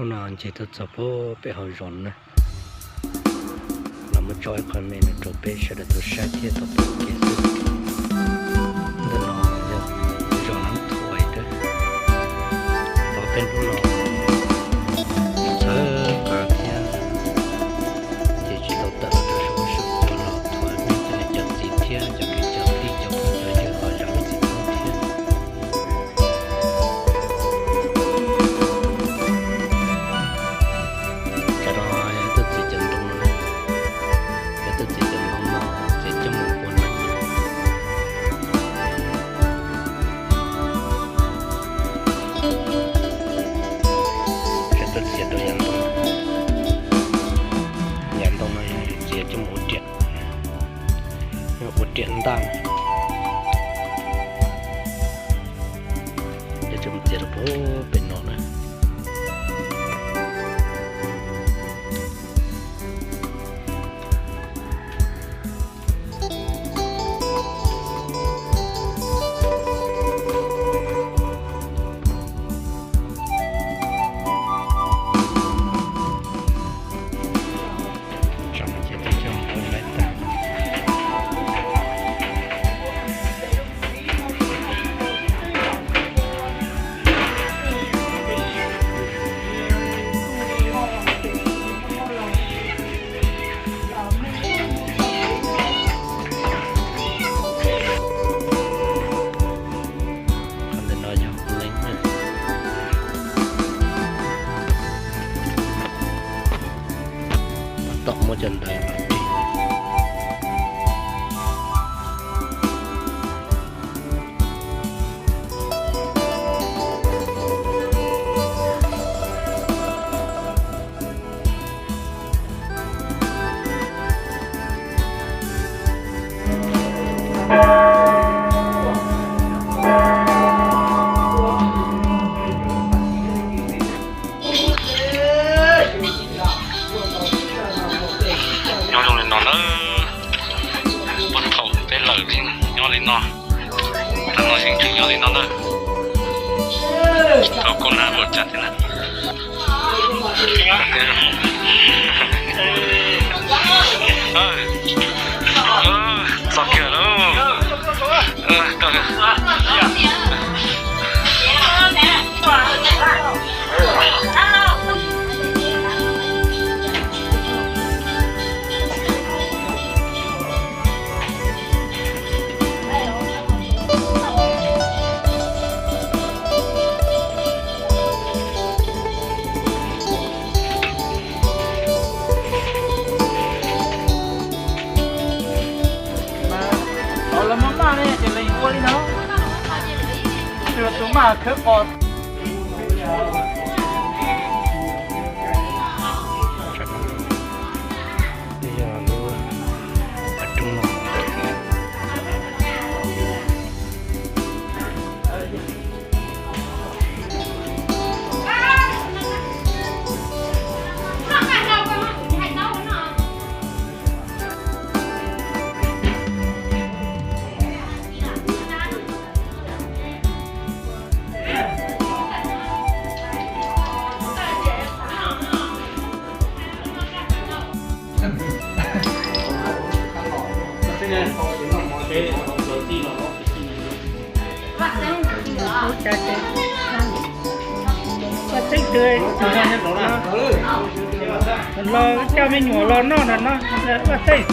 Hnub no nce tuaj txog pem hauv zos na, los muab tso ib qho me no rau peb sawv daws tau saib thiab tau pom kev xwb. Ntawm no yog zos Nab Thuam, tos peb hnub no txhawv qab thiab, ces tsis tau tawm los rau saum huab saum cua los thov nej cov niam cov txiv thiab cov kwv cov tij cov phooj cov ywg ho zam lub txim pub thiab. Cov no yog tuaj txiav cov ntoo no, yog tuaj txiav cov ntoo no, txiav coj mus ua neeb. Tuaj txiav rau yav ntoo, yav ntoo no yog txiav coj mus ua riam, ua riam ntaj. Coj mus txiav rau pem no na. Qhov ntawm no yog leeb na. Tab tom muab cov ntawd los ris. Nyob zoo li no na, puag thaum teb lawm nyob li no, tam no xeeb tseem nyob li no na. Tau koj nab luam cas thiab na. Txog kiag lauj. Thaum lawv maj maj ne ces lawv ua li no, tus maj khawb qos. Vaj Tseeb, los coj me nyuam los noj ntawm no, Vaj Tseeb,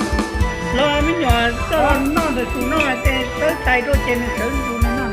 los me nyuam coj los noj ntawm tus no ces tawb tais dua ces nws sawv ntxov noj.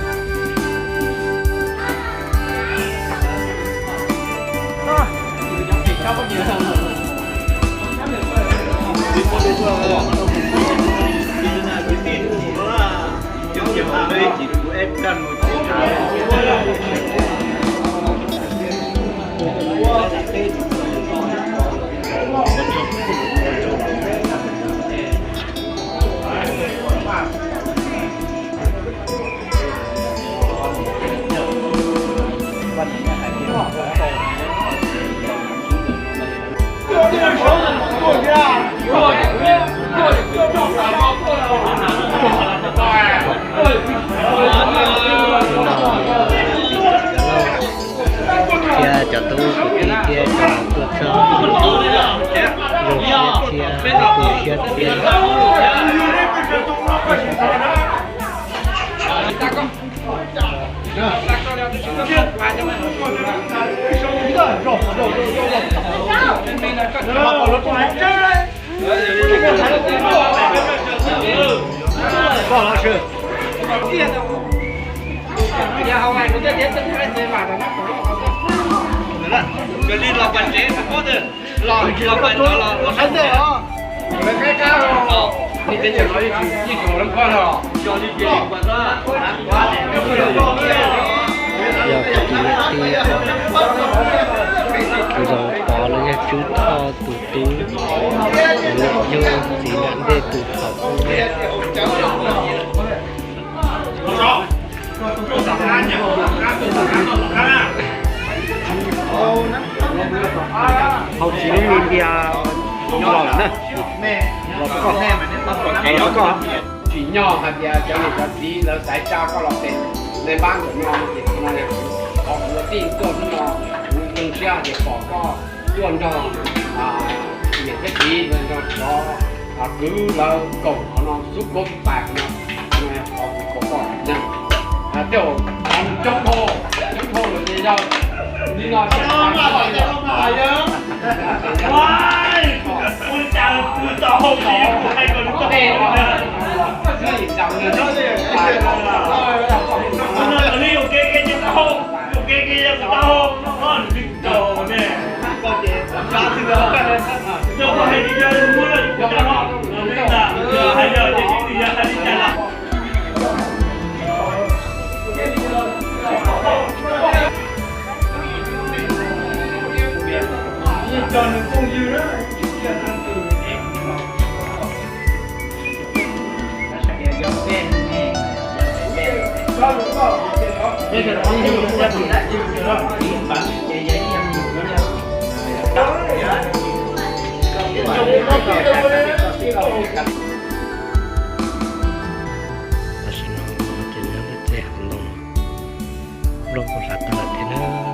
Thiab cov tub kwv tij Tuaj txog zoo siab thiab tu siab thiab. Yog kuv tus niam tij, tus Zoo Pov los yog Tswb Thoj tus tub, tus niam yug txiv nram ntej tus thaum ub. Hauv txiv lub me ntias los lawm na, los rau koj, los rau koj. Tsim nyog hais tias cov niam cov txiv lawv xaiv tsa koj los pem nais npab ntawm no ces no yog qhov kuv ua tij tuaj hnub no, kuv zoo siab hais tias pom koj tuaj nrog niam thiab txiv, nrog cov kwv lawv koom qhov no xub koob pais no, no yog qhov kuv pom koj na. Tej zaum coob dhau, coob dhau lawm ces yog li no ces Tam sim no ces nyob lub tsev hav ntoo, nplooj kuj hlav tag lawm thiab na.